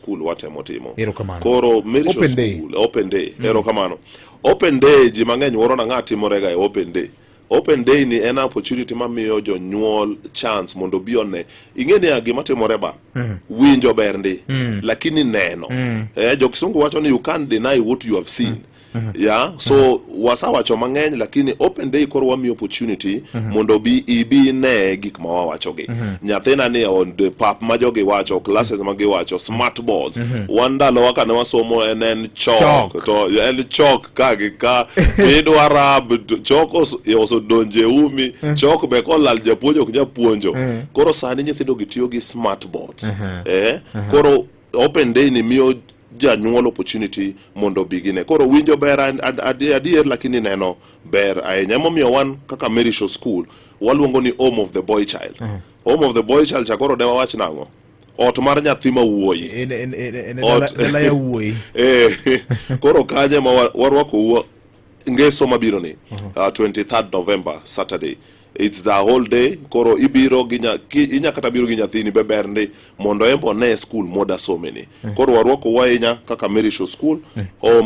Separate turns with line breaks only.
School watemo timo.
Erokamano.
Koro Mary Shaw
Open day.
School, open day. Erokamano. Open day, ji mang'eny wuoro na ng'a timorega e open day. Open day ni en opportunity mamiyo jonyuol chance mondo obi one. Ing'e niya, gima timore ba winjo ber ndi, lakini neno, jo Kisungu wacho ni you can't deny what you have seen. Yeah, so wasawacho mang'eny, lakini open day koro wamiyo opportunity mondo bi ibi ine gik ma wawachogi. Nyathina ni on the pap ma jogi wacho, classes ma giwacho, smart boards. Wan ndalowa kane wasomo en chalk.
Chalk.
To en chalk ka gi ka tidwa rub chalk osodonjo e umi. Chalk be kolal, japuonj ok nyal puonjo. Koro sani nyithindo gi tiyo gi smart boards. Koro open day ni miyo janyuol opportunity mondo obi gine. Koro winjo ber adier, lakini neno ber ahinya. Emomiyo wan kaka Mary Shaw School waluongo ni home of the boy child. Home of the boy child cha koro dewawach nang'o? Ot mar nyathi ma wuoyi.
En dala ya wuoyi.
Koro kanye ma warwako ngeso mabiro ni 23rd November, Saturday. It's the whole day. Koro ibiro gi inya kata biro gi nyathini be ber ndi mondo en be one school moda someni. Koro warwako ahinya kaka Mary Shaw School, home of